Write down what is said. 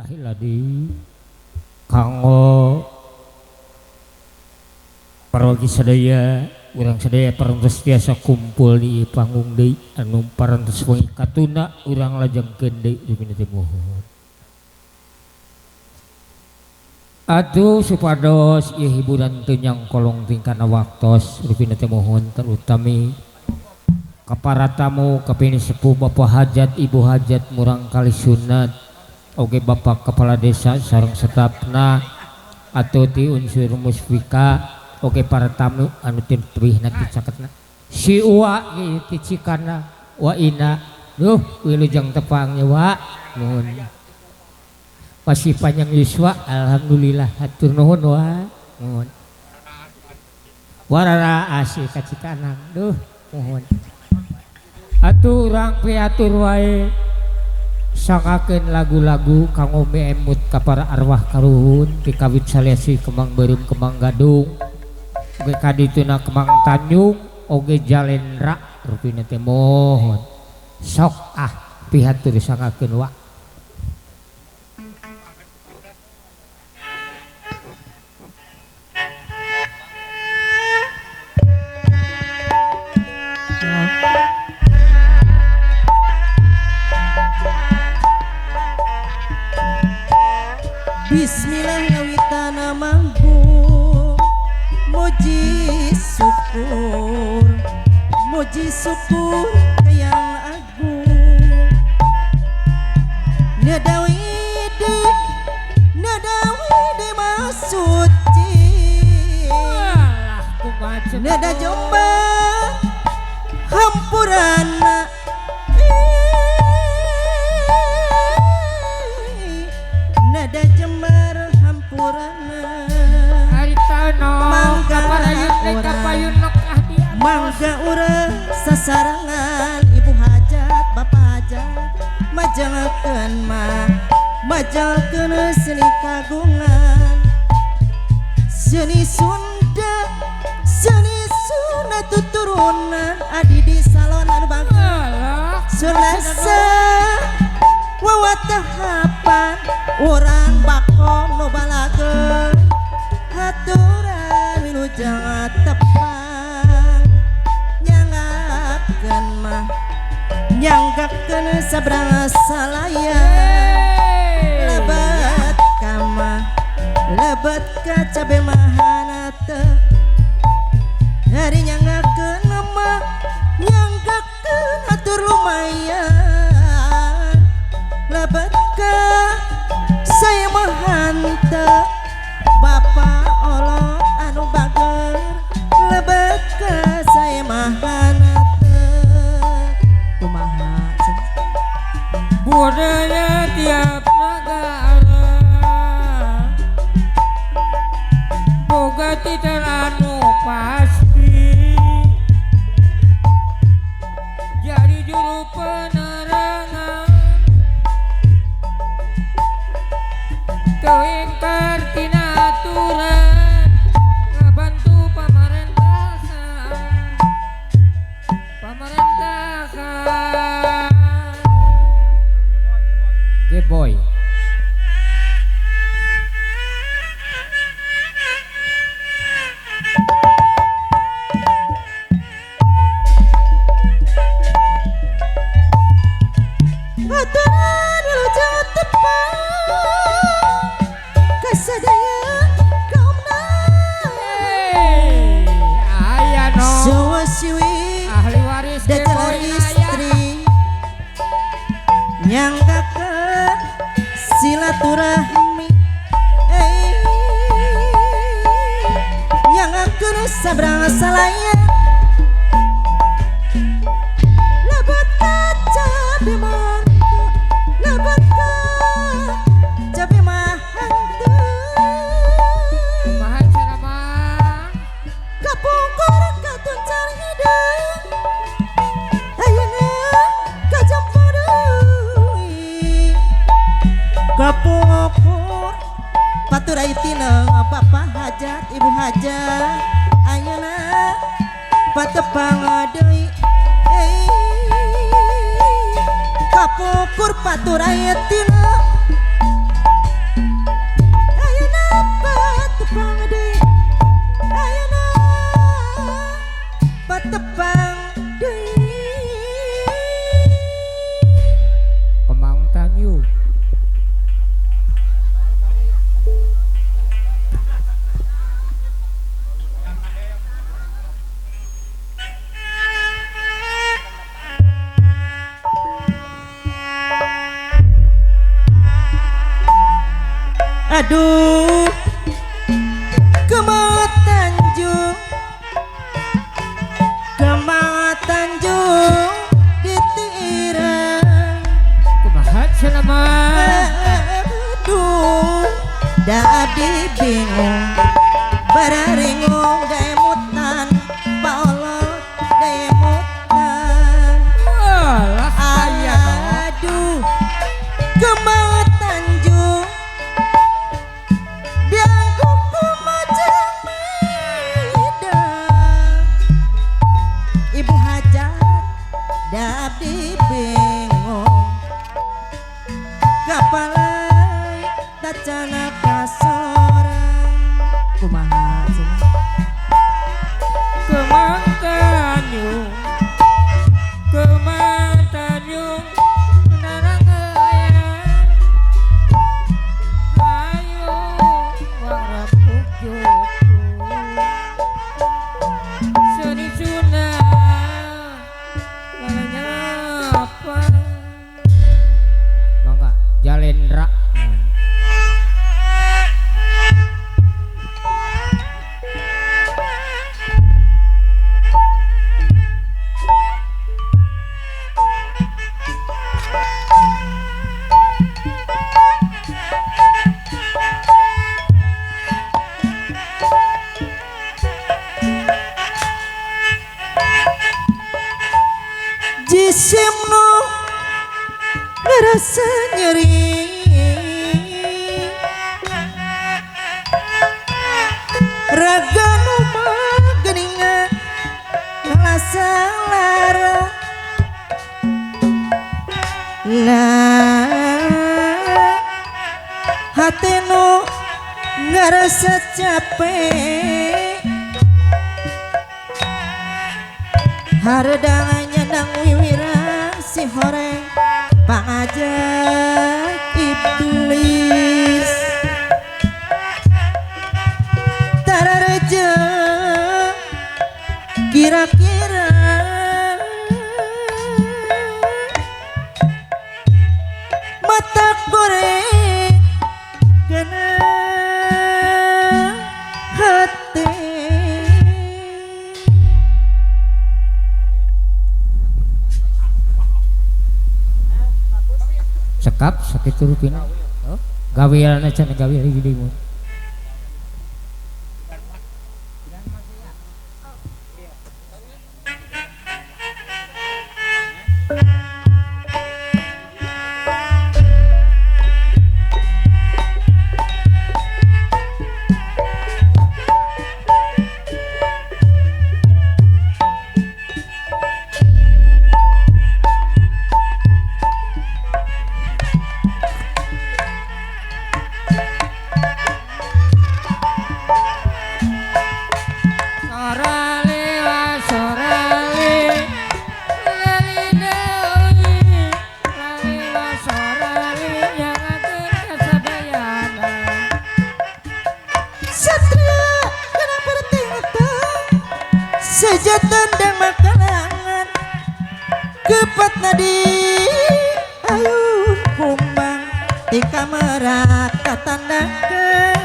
Hiladi kanggo parogi sadaya urang sadaya parantos tiasa kumpul di panggung deui anu parantos wengi katuna urang lajengkeun deui rupina teh mohon. Atuh supados ieu hiburan teu nyangkolong tingkana waktos rupina teh mohon terutami ka para tamu kapini sepuh bapak hajat ibu hajat murang kali sunat oge bapak kepala desa sareng stafna atau ti unsur musfika oge para tamu anu tebihna ti caketna si uwa ti cikana wa ina duh wilujeng tepang wa nuhun masih panjang yuswa alhamdulillah hatur nuhun wa nuhun warara asih ka Cikanang duh nuhun atuh urang piatur wae sangakeun lagu-lagu kanggo miemut ka para arwah karuhun ti kawit salesi Kemang Beureum Kemang Gadung oge kadituna Kemang Tanjung oge Jalendra rupina teh mohon sok ah pihatur sangakeun wa. Bismillah ngawitana manggung muji syukur yang agung nadawidi nadawidi masuci nada jomba hampurana nada jembar hampurana mangga urang sasarangan ibu hajat bapak hajat majalkeun mah majalkeun seni kagungan seni Sunda tuturunan adi di salonan bang sulasa wawatahapan urang bakom nu balageun haturan wilujeng tepang nyanggakeun mah nyanggakeun sabrang salaya lebat ka mah lebat ka cabe mahana teu hari nyanggakeun mah nyanggakeun atur lumayan lebat ka saya mah hanteu bapak olot anu bager lebat ka saya mah hanteu kumaha budaya tiap negara boga titen anu pasti jadi juru penerangan teu ingkar tina aturan ngabantu pamarentahan pamarentahan Geboy. Aturan wilujeng tepang kasadaya kaumna aya no sawasiwi ahli waris dajalan istri nyanggakeun silaturahmi nyanggakeun sabrang salaya lebat kaca bimantu lebat kaca bimahantu kumaha cenah mah kapungkur katuncar hideung ayeuna kajampo deui kapungkur paturai tina bapak hajat ibu hajat ayeuna patepang deui kapungkur paturai tina Aduh Kemang Tanjung, Kemang Tanjung ditirang. Kumaha cenah mah? Aduh da abdi bingung bararingung daemutan paolot daemutan. Alah aya aduh Kemang Tanjung diangkut ku macam medan. Ibu hajat da abdi bingung kapalai tacana kasorang. Kumaha cenah? Kemang Tanjung, Kemang Tanjung narangeuyan. Ayo warapuk juku seni Sunda lalanyapa. Mangga Jalendra. Jisim nu ngerasa nyeri raga nu mageninga ngalasa lara. Nah hate nu ngerasa capek hareudang nang wiwirang si horeng pangajak iblis. Tarareja kira-kira mata goreng kena hati. Sekap sakitu rupina. Gawean acan gawe lagi deui mah. Sejatan dan makanan kepat nadi ayun kumbang di kamera katandangkeun.